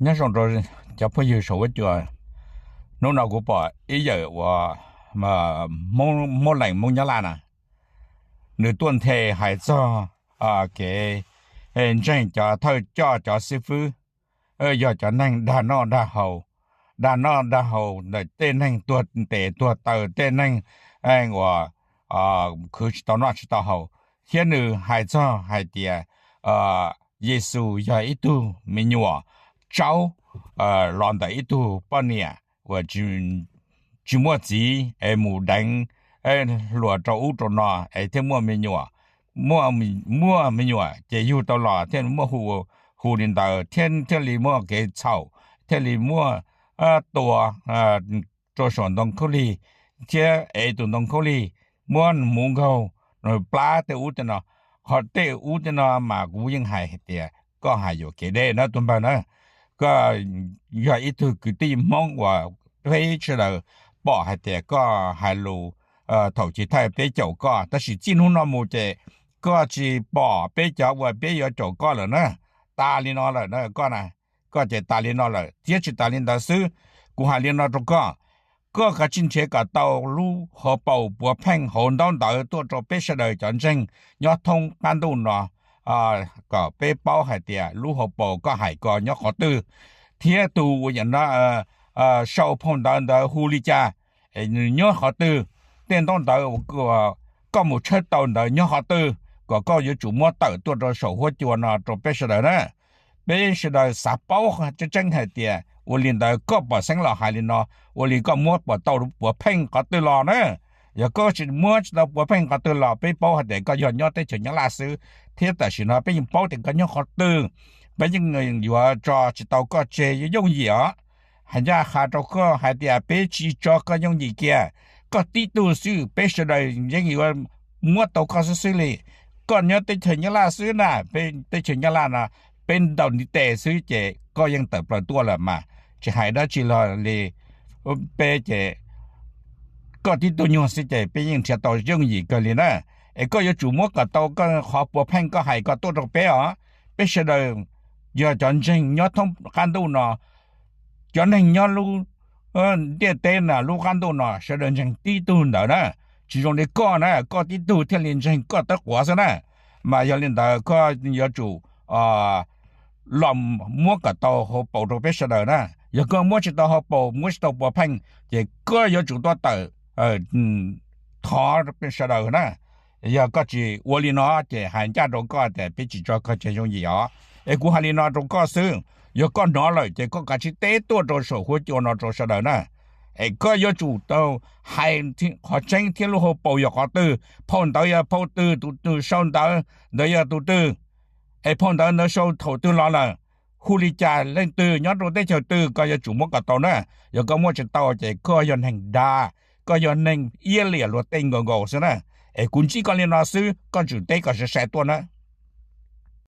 Nyob zoo rau cov phooj ywg saum huab cua. Hnub no kuv pom ib yawm uas Hmoob Lees Hmoob Nyab Laj na, nws tuaj nthe hais txog kev ntseeg cov thawj coj cov xib fwb yog cov neeg dag noj dag haus, dag noj dag haus ntawm tej neeg tuag tes tuag taw, tej neeg uas khwv tsis tau noj tsis tau haus, thiab nws hais txog hais tias Yexus yog ib tug me nyuam tsaub los ntawm ib tug poj niam uas tsis muaj txiv es mus deev hluas rau ub rau no es thiaj muaj me nyuam, muaj me nyuam ces yug tau los thiaj muaj hu, hu li ntawd thiaj thiaj li muaj kev txhaum, thiaj li muaj tua rau saum ntoo khaub lig thiab ev tus ntoo khaub lig muab mus nkaug plab tej ub tej no. Ho tej ub tej no mas kuv yeej hais hais tias koj hais yuam kev deb na tus npawg na. Koj yog ib tug kwv tij Hmoob uas peb sawv daws pom hais tias koj hais lus thaum chiv thawj peb caum koj, tab sis txij hnub no mus ces koj tsis pom peb cov uas peb yuav caum koj lawm na. Tas li no lawm na koj na, koj ces tas li no lawm thiab tsis tas li ntawd xwb. Kuv hais li no rau koj, koj kav tsij nrhiav kom tau lub hauv paus puav pheej hauv ntaub ntawv tuaj rau peb sawv daws cov ntseeg nyob thoob qab ntuj no kom peb paub hais tias lub hauv paus koj hais ko nyob qhov twg, thiab tus uas yam no sau phau ntawv ntawd hu li cas, nws nyob qhov twg, tej ntaub ntawv koj mus tshawb tau ntawd nyob qhov twg, kom koj yuav tsum muab tawm tuaj rau saum huab cua no rau peb sawv daws na. Peb sawv daws xav paub tseeb tseeb hais tias ua li ntawd koj pom xeeb los hais li no, ua li koj muab puas tau puav pheej qhov twg los na. Yog koj tsis muab tsis tau puav pheej qhov twg los peb paub hais tias koj yog nyob teb chaws Nyab Laj xwb, thiab tam sim no peb yeej paub tias koj nyob qhov twg. Peb yeej yuav tso tsis tau koj tseg yooj yim os. Hais ncaj qha rau koj hais tias peb tsis tso koj yooj yim kiag, koj tib tug xwb peb sawv daws yeej yuav muab tau koj xwb xwb li. Koj nyob teb chaws Nyab Laj xwb na, peb teb chaws Nyab Laj no peb ntaus ntiv tes xwb ces koj yeej tawm plaws tuaj lawm mas tsis hais dab tsi los li. Peb ces koj tib tug nyuag xwb ces peb yeej nrhiav tau yooj yim kawg li na. Es koj yuav tsum muab kom tau koj qhov puav pheej koj hais ko tuaj rau peb os. Peb sawv daws yog cov ntseeg nyob thoob qab ntuj no, cov neeg nyob lub ntiaj teb no lub qab ntuj no sawv daws ntseeg tib tug ntawd na. Tsis zoo li koj na, koj tib tug thiaj li ntseeg koj tawb quav xwb na. Mas yog li ntawd koj yuav tsum los muab kom tau hauv paus rau peb sawv daws na. Yog koj muab tsis tau hauv paus, muab tsis tau puav pheej, ces koj yuav tsum tuaj tawm thov peb sawv daws na. Yog koj tsis ua li no ces hais ncaj rau koj tias peb tsis tso koj tseg yooj yim os. Es kuv hais li no rau koj xwb, yog koj hnov lawm ces koj kav tsij teb tuaj rau saum huab cua no rau sawv daws na. Es koj yuav tsum tau hais qhov tseeb thiab lub hauv paus yog qhov twg, phau ntawv yog phau twg, tus twg sau ntawv ntawd yog tus twg, es phau ntawv ntawd sau thaum twg los lawm, hu li cas leej twg nyob rau teb chaws twg, koj yuav tsum muab kom tau na. Yog koj muab tsis tau ces koj yog neeg dag, koj yog neeg iab liam luag tej nkaus nkaus xwb na. Es kuv ntsib koj li no xwb, koj tsum teb kom sai sai tuaj na.